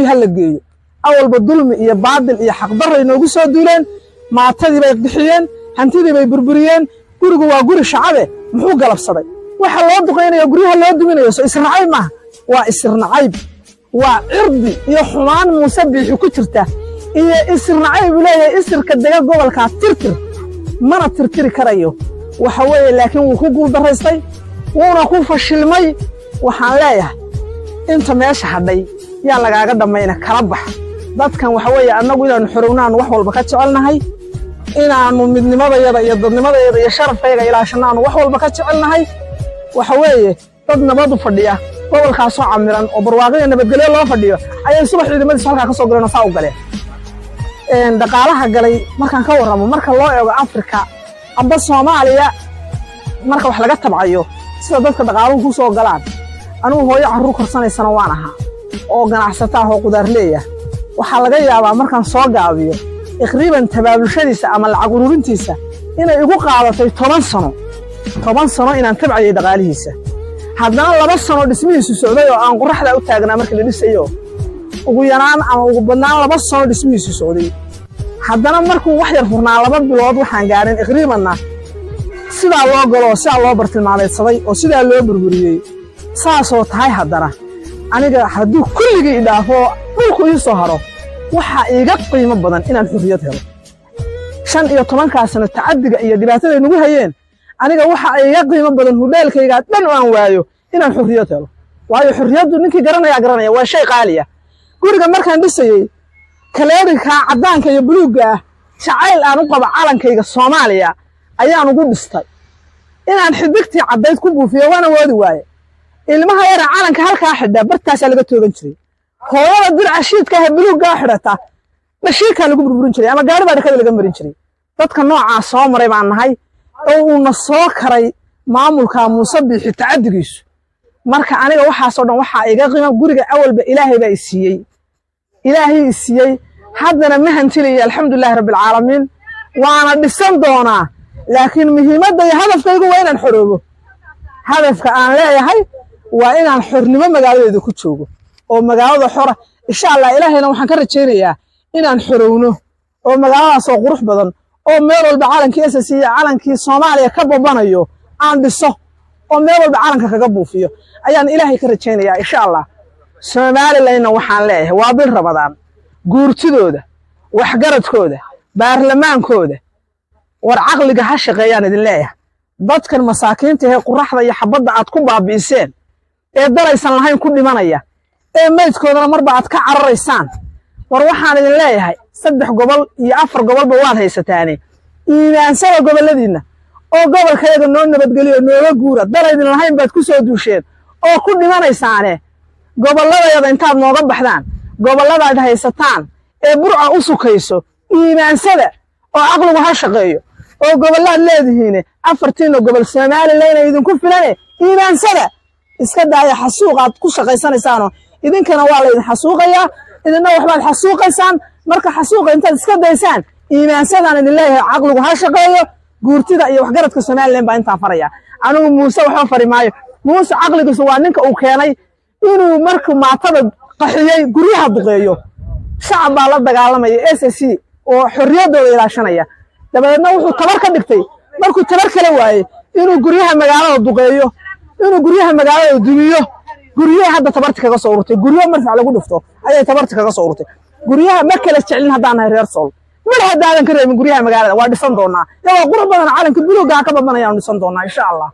Hala geeyo. Awalba dulmi iyo baadil iyo xaqdarray noogu soo duuleen. Maatadii bay bixiyeen, hantidii bay burburiyeen. Gurigu waa guri shacabe, muxuu galabsaday? Waxa loo duqaynaya, guryaha loo duminayo, soo isirnacayb maaha? Waa isirnacayb, waa cirdi iyo xumaan Muuse Biixi ku jirta iyo isirnacayb uu leeyahay isirka dega gobolkaa tirtir. Mana tirtiri karayo, waxa weeye, laakiin wuu ku guuldaraystay, wuuna ku fashilmay. Waxaan leeyahay, inta meesha hadhay yaa lagaaga dhammayna, kala bax dadkan. Waxa weeye, annagu inaannu xorownaanu wax walba ka jecelnahay, inaannu midnimadayada iyo dadnimadayada iyo sharafkayaga ilaashanaanu wax walba ka jecelnahay. Waxa weeye, dad nabadu fadhiya, gobolkaasoo camiran oo barwaaqiya nabadgelyo loo fadhiyo, ayay subax ciidamadiisu halkaa ka soo galeen oo saa u galeen. Dhaqaalaha galay markaan ka warramo, marka loo eego Afrika amba Soomaaliya, marka wax laga tabcayo, sida dadka dhaqaaluhu ku soo galaan, anigu hooyo carruur korsanaysana waan ahaa oo ganacsata ah oo qudaar leeyah. Waxaa laga yaabaa, markaan soo gaabiyo, iqriiban tabaabulshadiisa ama lacag ururintiisa inay igu qaadatay 10 sano, 10 sano inaan tabcayay dhaqaalihiisa. Haddana 2 sano dhismihiisu socday oo aan qoraxda u taagnaa markii la dhisayo. Ugu yaraan ama ugu badnaan 2 sano dhismihiisu socday. Haddana markuu wax yar furnaa, 2 bilood waxaan gaarin iqriibanna, sidaa loo galo oo sidaa loo bartilmaameedsaday oo sidaa loo burburiyey. Saasoo tahay, haddana aniga hadduu kulligii idhaafo, dhulku ii soo haro, waxaa iiga qiimo badan inaan xurriyad helo. 15-kaa sano tacaddiga iyo dhibaataday nagu hayeen, aniga waxaa iiga qiimo badan hudheelkaygaa dhan oo aan waayo inaan xurriyad helo. Waayo, xurriyaddu ninkii garanayaa garanaya, waa shay qaaliya. Guriga markaan dhisayey, kaleedhinkaa caddaanka iyo buluugga ah, jacayl aan u qabo calankayga Soomaaliya ayaan ugu dhistay. Inaan xidigtii caddayd ku buufiyo waan awoodi waaye. Ilmaha yara calanka halkaa xidha bartaasaa laga toogan jiray. Hooyada dirca shiidka ah buluuggaa xidhata dhashiikaa lagu burburin jiray ama gaari baa dhakada laga marin jiray. Dadka noocaa soo maray baan nahay oo uuna soo karay maamulka Muuse Biixi tacaddigiisu. Marka aniga waxaasoo dhan waxaa iga qiima guriga. Awalba Ilaahay baa isiiyey, Ilaahay isiiyey, haddana ma hantilaya, alxamdulilahi rabbilcaalamiin, waana dhisan doonaa. Laakiin muhiimadda iyo hadafkaygu waa inaan xoroobo. Hadafka aan leeyahay waa inaan xornimo magaaladeeda ku joogo oo magaalada xora, insha Allah. Ilaahayna waxaan ka rajaynayaa inaan xorowno oo magaaladaas oo qurux badan oo meel walba calankii SSC iyo calankii Soomaaliya ka babanayo aan dhiso oo meel walba calanka kaga buufiyo ayaan Ilaahay ka rajaynayaa, insha Allah. Somalilandna waxaan leeyahay, waa bil Ramadaan, guurtidooda, waxgaradkooda, baarlamaankooda, war caqliga ha shaqeeyaan idin leeyahay. Dadkan masaakiinta ee quraxda iyo xabadda aad ku baabi'iseen, ee dalaysan lahayn ku dhimanaya, ee maydkoodana marba aad ka cararaysaan, war waxaan idin leeyahay, saddex gobol iyo afar gobolba waad haysataane, iimaansada gobolladiinna oo gobolkayaga noo nabadgeliyo, nooga guura. Dalaydin lahayn baad ku soo duusheen oo ku dhimanaysaane, gobolladayada intaad nooga baxdaan, gobolladaad haysataan ee Burca u sukayso iimaansada oo caqligu ha shaqeeyo. Oo gobollaad leedihiine, afartiina gobol Somaliland idinku filane, iimaansada. Iska daaya xasuuqaad ku shaqaysanaysaanoo idinkana waa laydin xasuuqayaa, idinna waxbaad xasuuqaysaan. Marka xasuuqa intaad iska daysaan, iimaansadaan idin leeyahay. Caqligu ha shaqeeyo. Guurtida iyo waxgaradka Somaliland baa intaa faraya. Anigu Muuse waxba fari maayo. Muuse caqligiisu waa ninka uu keenay inuu markuu maatada qaxiyey guryaha duqeeyo. Shacab baa la dagaalamaya SSC oo xorriyaddooda ilaashanaya. Dabadeedna wuxuu tabar ka dhigtay, markuu tabar kala waayey, inuu guryaha magaalada duqeeyo, inuu guryaha magaalada dumiyo. Guryaha hadda tabarti kaga soo ururtay, guryo marfac lagu dhufto ayay tabarti kaga soo ururtay. Guryaha ma kala jecelin haddaan nahay reer Sool. Mar haddaadan ka reebin guryaha magaalada, waa dhisan doonaa, iyagoo qurux badan, calanka buluuggaa ka badanayaanu dhisan doonaa, insha Allah.